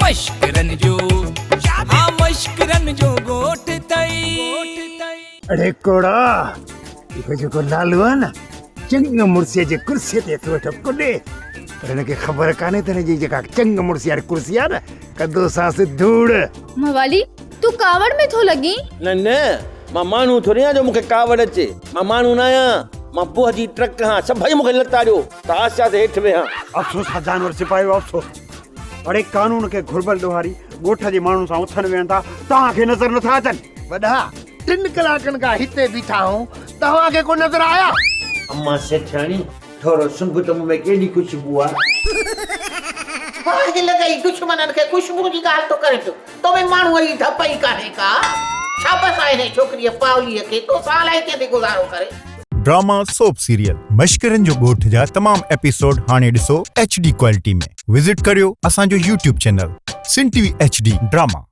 مشڪرن جو ها مشڪرن جو ڳوٺ ٿئي. اڙي ڪوڙا اهو جيڪو لالو آهي نه چڱ مڙسيء جي ڪرسيء تي اٿي ويٺو ڪڏي پر هن کي خبر ڪانهي ته هن جي جيڪا چڱ مڙسي واري ڪرسي آهي نه ڪندو سانس ڌوڙ. موالي تون ڪاوڙ ۾ ٿو لڳين. نه نه مان ماڻهو ٿوري آهيان جو مون کي ڪاوڙ اچي مان ماڻهو نه آهيان مان بوهه جي ٽرڪ هان سڀئي مون کي لتاڙيو ته آسي آسي هيٺ ويهان. افسوس آ جانور سپاهيو افسوس. اڙي قانون کي گهربل ڏوهاري ڳوٺ جي ماڻهن سان اٿن ويهن ٿا توهان کي نظر نٿا اچن. وڏا ٽن ڪلاڪن کان هتي بيٺا آهيون توهان کي ڪو نظر آيا؟ امان سيٺياڻي ٿورو سنگهه ته مون ۾ ڪيڏي خوشبو آ. باهه لڳئي دشمنن کي خوشبو جي ڳالهه ٿو ڪرين پيو تو ۾ ماڻهوء جي ڌپ ئي ڪانهي ڪا. شابس آهي هن ڇوڪريء پاوليء کي تو سان الائي ڪيئن ٿي گذارو ڪري. ڊراما سوپ سيريل مشڪرن جو ڳوٺ جا تمام ايپيسوڊ هاڻي ڏسو ايڇ ڊي ڪوالٽي ۾ وزٽ ڪريو اسان جو YouTube channel Sindh T V H D drama.